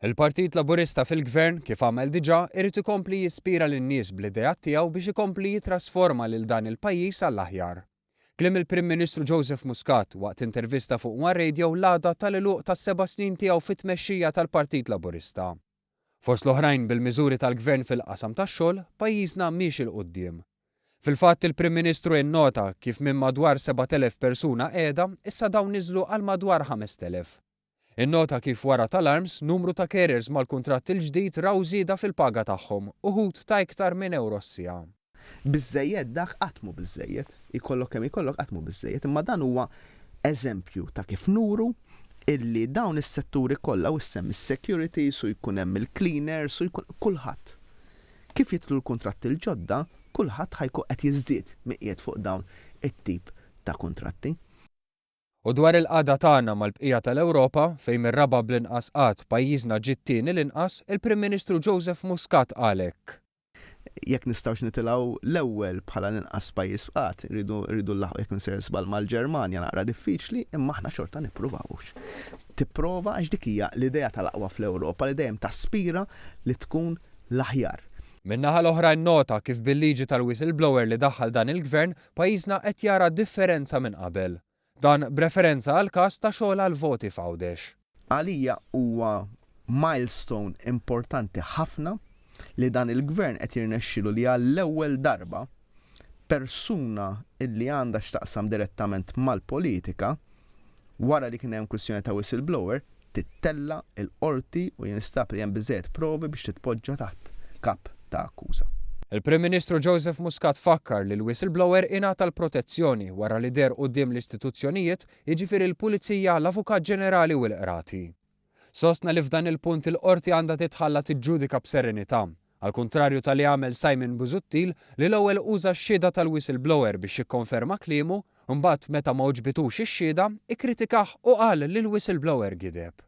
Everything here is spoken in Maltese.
Il-Partit Laburista fil-Gvern, kif għamel diġà, irid ikompli jispira lin-nies bl-ideat tiegħu biex ikompli jittrasforma lil dan il-pajjiż għall-aħjar. Kliem il-Prim Ministru Joseph Muscat waqt intervista fuq One Radio l-għada tal-għeluq tas-seba' snin tiegħu fit-tmexxija tal-Partit Laburista. Fost l-oħrajn bil-miżuri tal-Gvern fil-qasam tax-xogħol, pajjiżna miexi 'l quddiem. Fil-fatt il-Prim Ministru innota kif minn madwar 7,000 persuna qiegħda, issa dawn niżlu għal madwar 5,000. Innota kif wara tal-ARMS, numru ta' carers mal-kuntratt il-ġdid raw żieda fil-paga tagħhom, uħud ta' iktar minn ewro s-siegħa. Biżżejjed dak qatt mhu biżżejjed. Ikollok kemm ikollok qatt mhu biżżejjed. Imma dan huwa eżempju ta' kif nuru illi dawn is-setturi kollha u issemmi s-securities u jkun hemm il-cleaners u jkun kulħadd. Kif jidħlu l-kuntratti l-ġodda, kulħadd ħa jkun qed jiżdied min qiegħed fuq dawn it-tip ta' kuntratti. U dwar il-qagħda tagħna mal-bqija tal-Ewropa, fejn mir-raba' bl-inqas qgħad, pajjiżna ġie t-tieni l-inqas, il-Prim Ministru Joseph Muscat qal hekk. Jekk nistgħux nitilgħu l-ewwel bħala l-inqas pajjiż f'qgħad, irridu rridu nlaħħqu jekk m'insejjer żball mal-Ġermanja naqra diffiċli, imma aħna xorta nippruvaw hux. Tipprova għax dik hija l-idea tal-aqwa fl-Ewropa li dejjem taspira li tkun l-aħjar. Min-naħa l-oħra innota kif bil-liġi tal-whistleblower li daħħal dan il-Gvern, pajjiżna qed jara differenza minn qabel. Dan b'referenza għall-każ ta' xogħol għall-voti f'Għawdex. Għalija huwa milestone importanti ħafna li dan il-Gvern qed jirnexxilu li għall-ewwel darba persuna illi għandha x'taqsam direttament mal-politika wara li kien hemm kwistjoni ta' whistleblower tittella' l-Qorti u jinstab li hemm biżżejjed provi biex titpoġġa taħt kap ta' akkuża. Il-Prim Ministru Joseph Muscat fakkar li l-whistleblower ingħata l-protezzjoni wara li deher quddiem l-istituzzjonijiet, jiġifieri l-Pulizija, l-Avukat Ġenerali u l-Qrati. Sostna li f'dan il-punt il-Qorti għandha titħalla tiġġudika b'serenità, għall-kuntrarju ta' li għamel Simon Busuttil li l-ewwel uża x-xhieda tal-whistleblower biex jikkonferma kliemu, imbagħad meta ma għoġbitux ix-xhieda, ikkritikah u qal li l-whistleblower gideb.